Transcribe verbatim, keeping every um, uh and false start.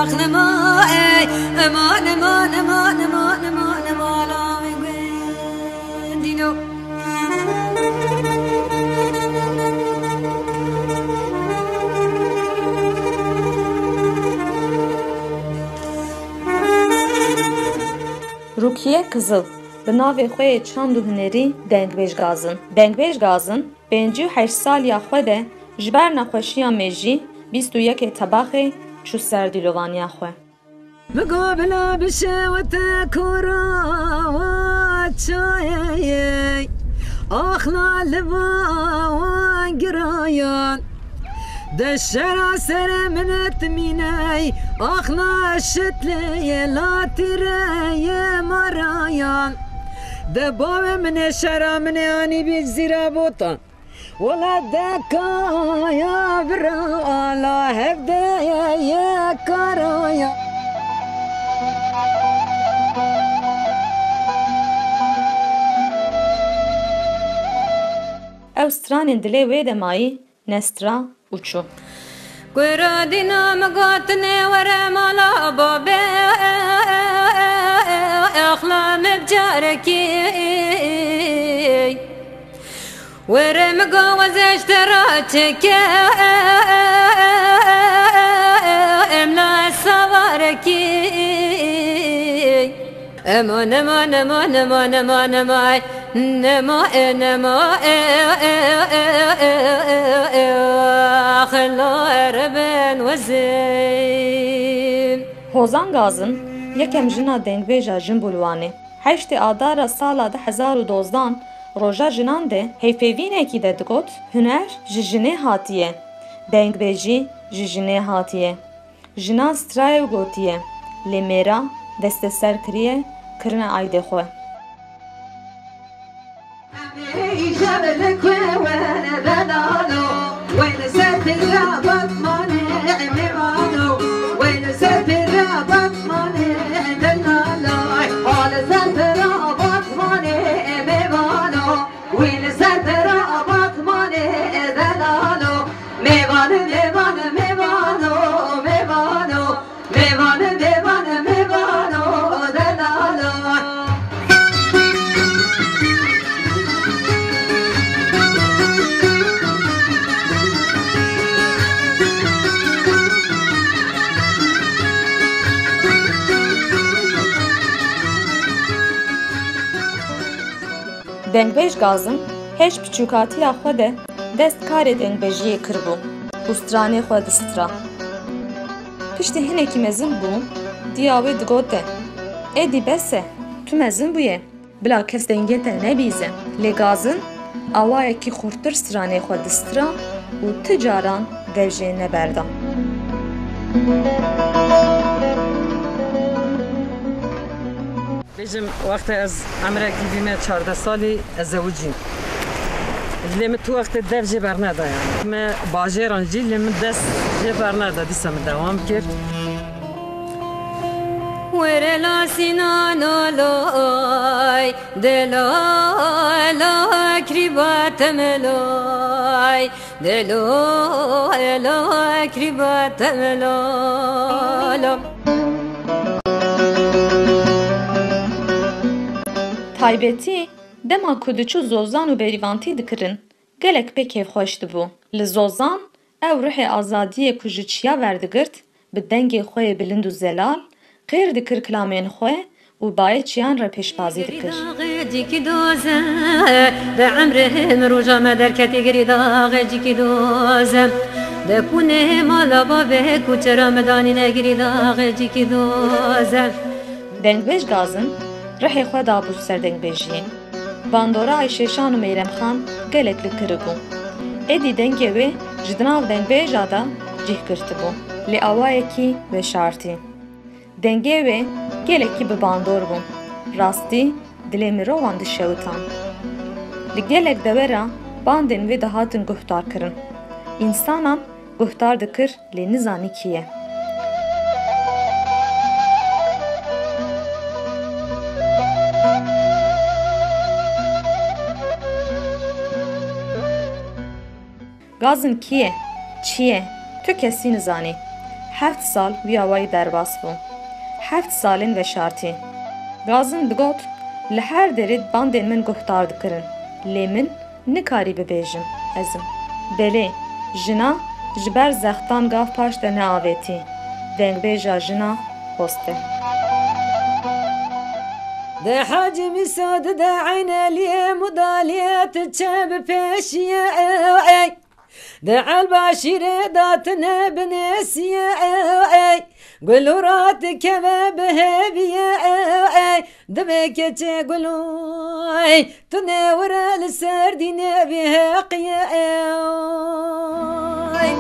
Axlama ey, eman, eman, eman, eman, eman, eman, ala wê gundîno. Rukiye Kizil bi navê xwe yê çand û hunerî Dengbêj Gazin. Dengbêj Gazin pêncî û heşt saliya xwe de ji ber nexweşiya mêjî bîst û yekê Tebaxê çû ser dîlovaniya xwe. Bigo bila bişewite kora wa çayê, axla li va wan girayan. De şera sere minet mîney, axla şitlê ye latîre ye marayan. De bavê min ê şera min ê anî bî zîra botan. Wela dekaya vira ala hevdeye ye karaya. Ew stranên dilê wê de mayî nestra û çû. Kura dîna min gotinê were mala babê, axla min bi carekî. Were min go wezê ji te re çeke, em la sawarekî. Ema, nema, nema, nema, nema, nema, ay. Nema, e, nema, e, e, axelo erebên wezin. Hozan Gazin, yekem jina dengbêja jin bû li Wanê. Heştê Adara sala du hezar û dozdan, Roja Jinan de heyfêvînekî de digot, huner ji jinê hatiye, dengbêjî ji jinê hatiye. Jinan strayê û gotiye, lê mêra desteser kiriye kirine aydê xwe. Îşev li ku were delalo, wê li ser pira Batmanê mêvano, wê li ser pira Batmanê delalo, ha li ser pira Batmanê mêvano. Wî li ser pera Batmanê delalo. Mêvan, mêvan, mêvano, mêvano. Mêvan, mêvan, mêvano delalo. Dengbêj Gazim hêj piçûkatiya xwe de dest karê dengbêjiyê kiribû û stranê xwe distira. Piştî hinekî mezin bû, diya wê digote, êdî bes e, tu mezin bûye, bila kes dengê te nebîze. Lê Gazim awayekî xurttir stranê xwe distira û ti caran dev jê neberda. Bêjim, wextê ez emrekî bîme çardeh salî, ez zewicîm. Lê min tu wextê dev jê berneda yani. Me bajêran jî, lê min dest jê berneda, dîsa min dewam kir. Were la Sînano loy, de la la krîba te me loy. Delo, elo, ekrîba te lo, lo. Taybetî, dema ku diçû zozan û berîvantî dikirin, gelek pê kêfxweş dibû. Li zozan, ew ruhê azadiyê ku ji çiya verdigirt, bi dengê xwe yê bilind û zelal, qêr dikir kilamên xwe û bayê çiyan re pêşbazî dikir. Girîdaxê cîkî doze, de emrê min roja me derketî girîdaxê cîkî doze. De kûnê mala bavê ku çera me danîne girîdaxê cîkî doze. Dengbêj Gazim rihê xwe dabû ser dengbêjiyê. Bandora Ayşêşan û Meyremxan gelek li kiribû. Êdî dengê wê ji di nav dengbêja de cih girtibû. Lê awayekî veşartî. Dengê wê gelekî bi bandor bû. Rastî dilê mirovan dişewitan. Li gelek dewe re bandên wê dihatin guhdarkirin. Însanan guhdar dikir, lê nizanî kî ye. Gazin kî ye? Çi ye? Tu kesî nizanî. Heft sal wî awayî derbas bû. Heft salên veşartî. Gazin digot, li her derê bandên min guhdar dikirin, lê min nikarî bibêjim ez im. Belê, jina ji ber zextan gav paş de neavêtî. Dengbêja jina Hoste. De Hacî Mîsa dide Eyneliyê mudaliyê tu çe bi pêşiye ew ey. De Elbaşîrê datine binêsiye ew ey. Gul û rat dikeve bi hêviye ew ey. Divê keçê gul û ey. Tu nêwire li ser dînê vî heqiye ew ey.